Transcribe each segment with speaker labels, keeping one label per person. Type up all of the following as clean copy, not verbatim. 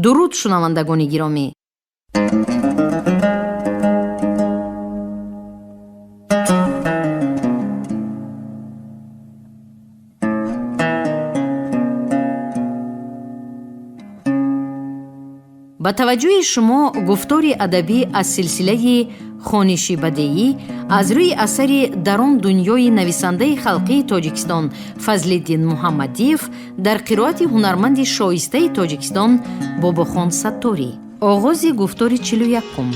Speaker 1: Дуруд, шунавандагони гиромӣ. Ба таваҷҷӯҳи шумо гуфтори адабӣ аз силсилаи хониши бадеӣ аз рӯи асари «Дар он дунёи» нависандаи халқии Тоҷикистон Фазлиддин Муҳаммадиев дар қироати ҳунарманди шоистаи Тоҷикистон Бобохон Сатторӣ. Оғози гуфтори 41-ум.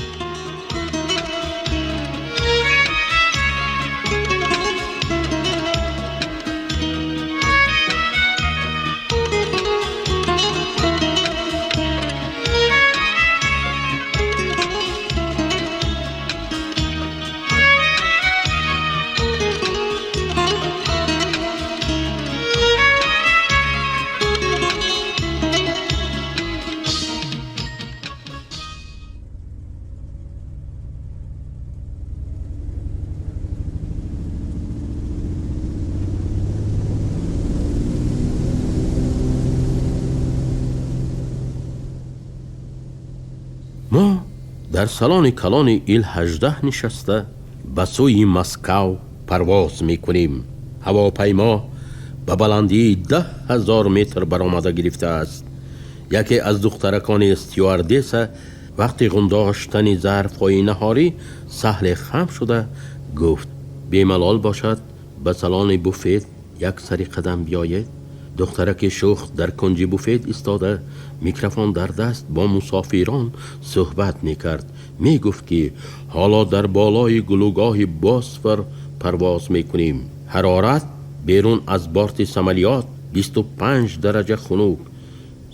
Speaker 2: Мо дар салони калони Ил-18 нишаста ба сӯи Москав парвоз мекунем. Ҳавопаймо ба баландии 10 000 метр баромада гирифтааст. Яке аз духтаракони стюардесса вақти ғундоштани зарфҳои наҳорӣ саҳле хам шуда гуфт: «Бемалол бошад, ба салони буфет як сари қадам биёед». Духтараки шӯх дар кунҷи буфет истода, микрофон дар даст, бо мусофирон суҳбат мекард. Мегуфт, ки ҳоло дар болои гулӯгоҳи Босфор парвоз мекунем. Ҳарорат берун аз борти самолёт 25 дараҷа хунук.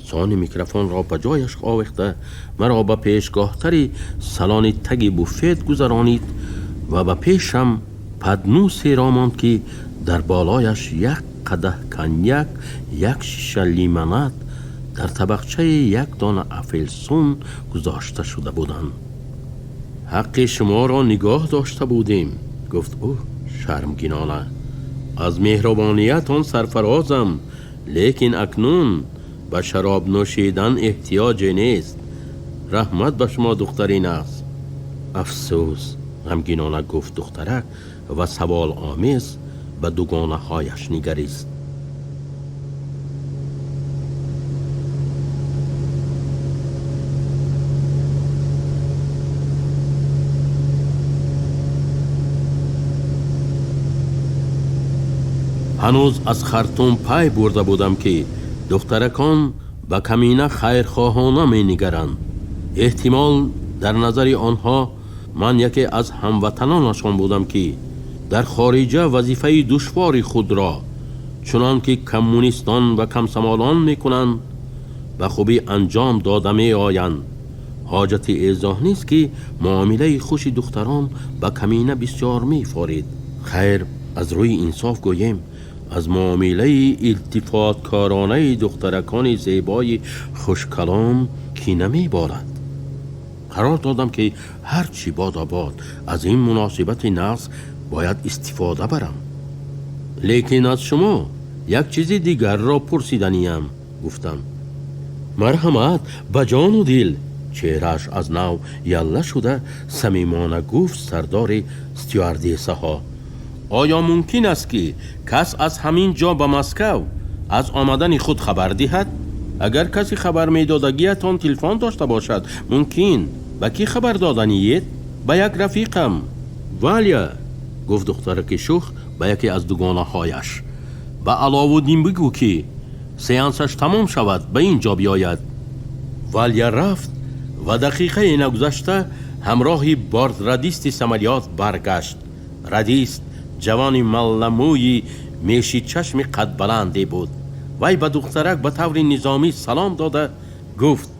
Speaker 2: Сони микрофонро ба ҷояш овехта, маро ба пешгоҳтари салони таги буфет гузаронид ва ба пешам паднусеро монд, ки дар болояш як қадаҳ коньяк, як шиша лимонад, дар табақчаи як дона афелсун гузошта шуда буданд. «Ҳаққи шуморо нигоҳ дошта будем», гуфт ӯ шармгинона. «Аз меҳрубониятон сарфарозам, лекин акнун ба шароб нӯшидан эҳтиёҷе нест. Раҳмат ба шумо, духтари нағз». «Афсӯс», ғамгинона гуфт духтарак ва саволомез ба дугонаҳояш нигарист. Ҳанӯз аз Хартум пай бурда будам, ки духтаракон ба камина хайрхоҳона менигаранд. Эҳтимол, дар назари онҳо ман яке аз ҳамватанонашон будам, ки дар хориҷа вазифаи душвори худро, чунон ки коммунистон ва комсомолон мекунанд, ба хубӣ анҷом дода меоянд. Ҳоҷати эзоҳ нест, ки муомилаи хуши духтарон ба камина бисёр мефорид. Хайр, аз рӯи инсоф гӯем, аз муомилаи илтифоткоронаи духтаракони зебои хушкалом кина намеборад. Қарор додам, ки ҳарчи бодо бод аз ин муносибати нағз бояд истифода барам. «Лекин аз шумо як чизи дигарро пурсиданиям», гуфтам. «Марҳамат, ба ҷону дил», чеҳрааш аз нав ялла шуда самимона гуфт сардори стюардессаҳо. «Оё мумкин аст, ки кас аз ҳамин ҷо ба Москав аз омадани худ хабар диҳад? Агар касе хабар медодагиятон телефон дошта бошад, мумкин ба кӣ хабар доданиед?» «Ба як рафиқам». «Валя», гуфт духтараки шӯх ба яке аз дугонаҳояш, «ба Аловуддин бигӯ, ки сеансаш тамом шавад, ба ин ҷо биёяд». Валя рафт ва дақиқае нагузашта ҳамроҳи бортрадисти самолёт баргашт. Радист ҷавони малламӯи мешичашми қадбаланде буд. Вай ба духтарак ба таври низомӣ салом дода гуфт: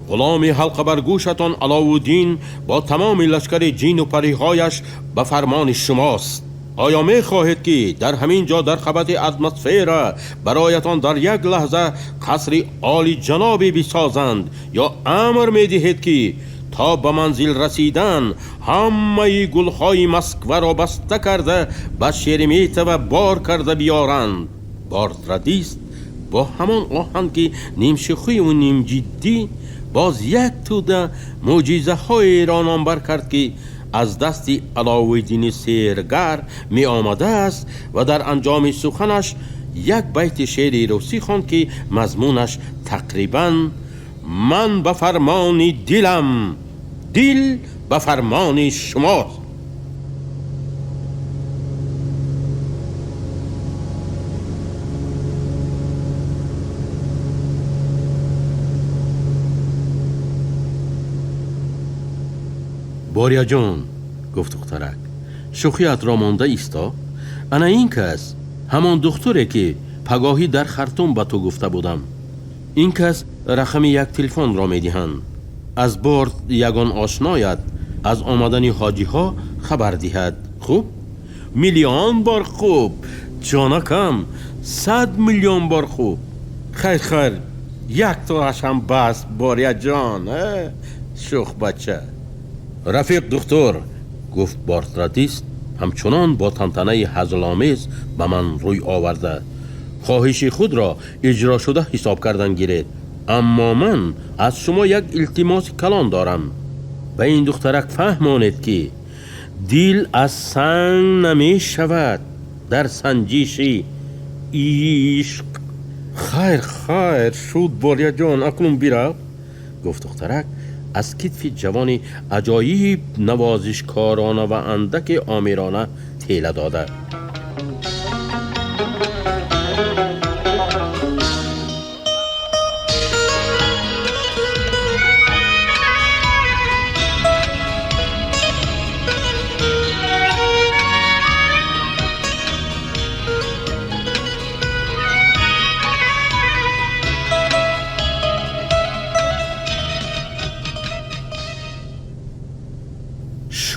Speaker 2: «Ғуломи ҳалқабаргӯшатон Аловуддин бо тамоми лашкари ҷину париҳояш ба фармони шумост. Оё мехоҳед, ки дар ҳамин ҷо, дар қабати атмосфера, бароятон дар як лаҳза қасри олиҷанобе бисозанд ё амр медиҳед, ки то ба манзил расидан ҳамаи гулҳои Москваро баста карда ба Шереметьево бор карда биёранд?» Бортрадист Бо ҳамон оҳанги нимшӯхиву нимҷиддӣ боз як тӯда мӯъҷизаҳоеро номбар кард, ки аз дасти Аловиддини сеҳргар меомадааст ва дар анҷоми суханаш як байти шеъри русӣ хонд, ки мазмунаш тақрибан ман ба фармони дилам, дил ба фармони шумост. Боряҷон, гуфт духтарак, шӯхиатро монда исто. Ана ин кас ҳамон духтуре, ки пагоҳӣ дар Хартум ба ту гуфта будам. Ин кас рақами як телефонро медиҳанд. Аз борд ягон ошноят аз омадани ҳоҷиҳо хабар диҳад. Хуб? Миллион бор хуб, ҷонакам, 100 миллион бор хуб. Хайр, хайр, яктоашам бас, Боряҷон, шӯх бача. Рафиқ духтур, гуфт бортрадист, ҳамчунон бо тантанаи ҳазломез ба ман рӯй оварда, хоҳиши худро иҷрошуда ҳисоб кардан гиред. Аммо ман аз шумо як илтимоси калон дорам. Ба ин духтарак фаҳмонед, ки дил аз санг намешавад дар санҷиши ишқ. Хайр, хайр, шуд, Боряҷон, акнун бирав, гуфт духтарак аз китфи ҷавони аҷоиб навозишкорона ва андаки омирона тела дода.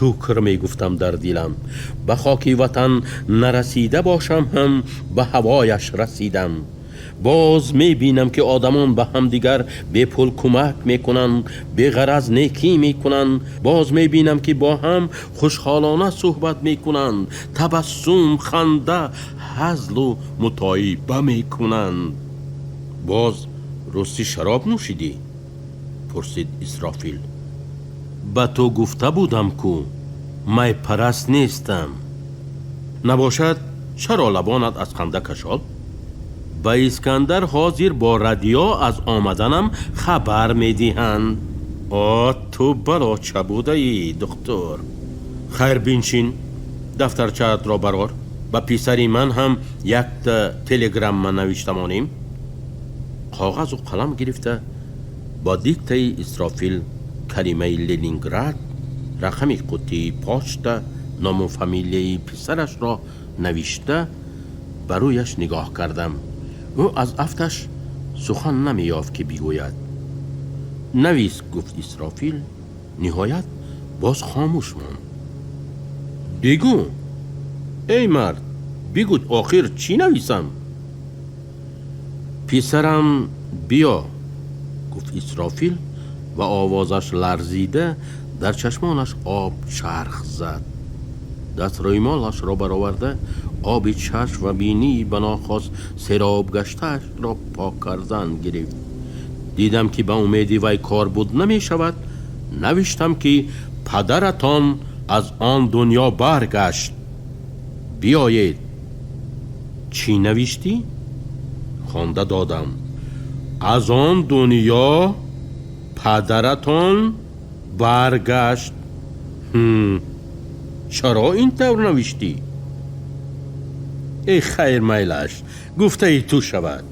Speaker 2: Шукр мегуфтам дар дилам, ба хоки ватан нарасида бошам ҳам ба ҳавояш расидам. Боз мебинам, ки одамон ба ҳамдигар бепул кӯмак мекунанд, беғараз некӣ мекунанд. Боз мебинам, ки бо ҳам хушҳолона суҳбат мекунанд, табассум, ханда, ҳазлу мутоиба мекунанд. Боз рости шароб нӯшидӣ? Пурсид Исрофил. Ба ту гуфта будам, ку майпараст нестам. Набошад, чаро лабонат аз ханда кашол? Ба Искандар ҳозир бо радио аз омаданам хабар медиҳанд. О, ту бало ча будаӣ, духтур? Хайр, биншин, дафтарчаатро барор. Ба писари ман ҳам якта телеграмма навишта монем. Коғазу қалам гирифта бо диктаи Исрофил калимаи Ленинград, рақами қуттии почта, ному фамилияи писарашро навишта ба рӯяш нигоҳ кардам. Ӯ аз афташ сухан намеёфт, ки бигӯяд. Навис, гуфт Исрофил. Ниҳоят боз хомӯш монд. Бигӯ, эй мард, бигӯ, охир чӣ нависам? Писарам биё, гуфт Исрофил ва овозаш ларзида дар чашмонаш об чарх зад. Дастрӯймолашро бароварда оби чашм ва бинии ба нохост сероб гаштаашро пок кардан гирифт. Дидам, ки ба умеди вай кор буд намешавад. Навиштам, ки падаратон аз он дунё баргашт, биёед. Чӣ навиштӣ? Хонда додам. Аз он дунё падаратон баргашт. Чаро ин тавр навиштӣ? Эй, хайр, майлаш, гуфтаи ту шавад.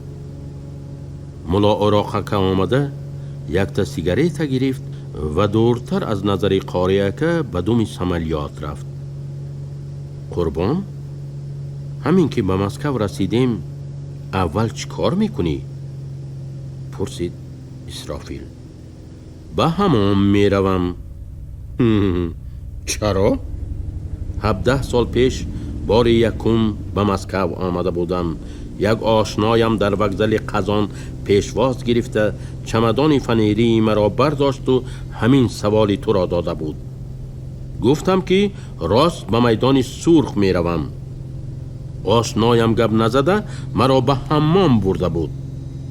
Speaker 2: Мулло Ороқака омада якта сигарета гирифт ва дуртар аз назари қориака ба думи самолёт рафт. Қурбон, ҳамин ки ба Москав расидем, аввал чӣ кор мекунӣ? Пурсид Исрофил. Ба ҳамом меравам. Чаро? 17 сол пеш бори якум ба Москав омада будам. Як ошноям дар вокзали Қазон пешвоз гирифта чамадони фанерии маро бардошту ҳамин саволи туро дода буд. Гуфтам, ки рост ба майдони Сурх меравам. Ошноям гап назада маро ба ҳаммом бурда буд.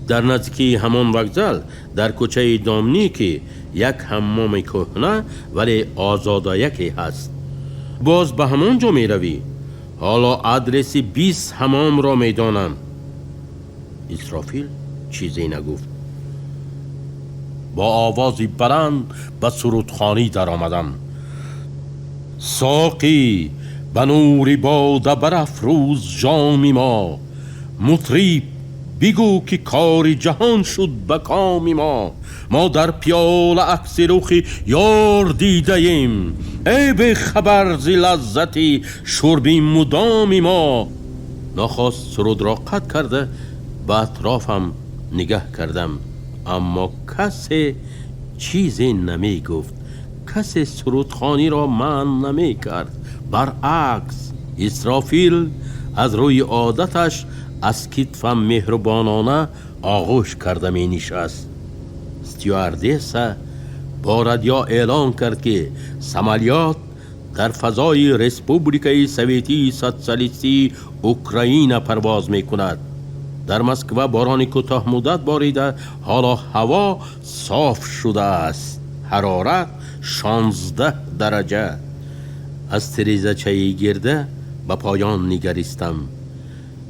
Speaker 2: Дар наздикии ҳамон вокзал дар кӯчаи Домники як ҳаммоми кӯҳна, вале озодаяке ҳаст. Боз ба ҳамон ҷо меравӣ? Ҳоло адреси 20 ҳаммомро медонам. Исрофил чизе нагуфт. Бо овози баланд ба сурудхонӣ даромадам. Соқӣ, ба нури бода барафрӯз ҷоми мо, мутриб бигӯ ки кори ҷаҳон шуд ба коми мо. Мо дар пиёла акси рухи ёр дидаем, эй бехабар зи лаззати шурби мудоми мо. Нохост сурудро қатъ карда ба атрофам нигаҳ кардам, аммо касе чизе намегуфт, касе сурудхониро манъ намекард. Баръакс, Исрофил аз рӯи одаташ аз китфам меҳрубонона оғӯш карда менишаст. Стюардесса бо радио эълон кард, ки самолёт дар фазои Республикаи Советии Социалистии Украина парвоз мекунад. Дар Москва борони кӯтоҳмуддат борида, ҳоло ҳаво соф шудааст. Ҳарорат 16 дараҷа. Аз тирезачаи гирда ба поён нигаристам.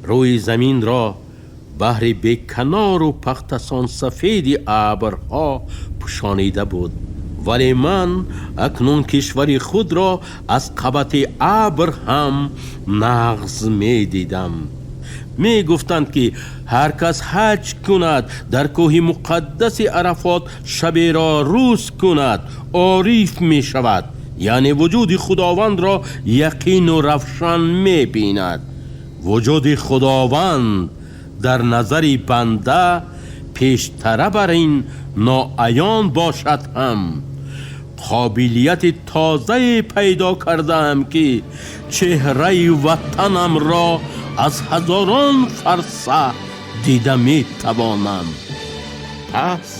Speaker 2: Рӯи заминро баҳри беканору пахтасонсафеди абрҳо пӯшонида буд, вале ман акнун кишвари худро аз қабати абр ҳам нағз медидам. Мегуфтанд, ки ҳар кас ҳаҷ кунад, дар кӯҳи муқаддаси Арафот шаберо рӯз кунад, ориф мешавад, яъне вуҷуди Худовандро яқину равшан мебинад. Вуҷуди Худованд дар назари банда пештара бар ин ноаён бошад ҳам. Қобилияти тозае пайдо кардаам, ки чеҳраи ватанамро аз ҳазорон фарсах дида метавонам. Пас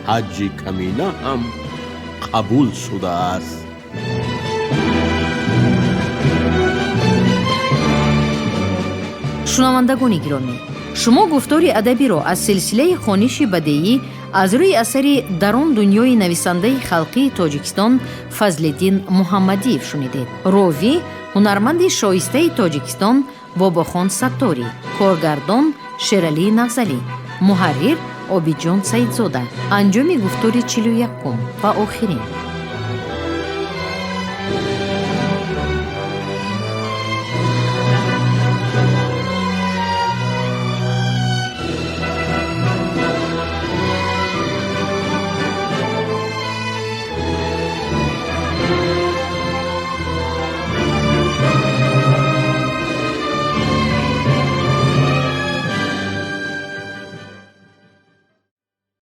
Speaker 2: ҳаҷҷи камина ҳам қабул шудааст.
Speaker 1: Шунавандагони гиромӣ, шумо гуфтори адабиро аз силсилаи хониши бадеӣ аз рӯи асари «Дар он дунёи» нависандаи халқии Тоҷикистон Фазлиддин Муҳаммадиев шунидед. Ровӣ ҳунарманди шоистаи Тоҷикистон Бобохон Сатторӣ, коргардон Шералӣ Нағзалӣ, муҳаррир Обидҷон Саидзода. Анҷоми гуфтори 41-ум ва охирин.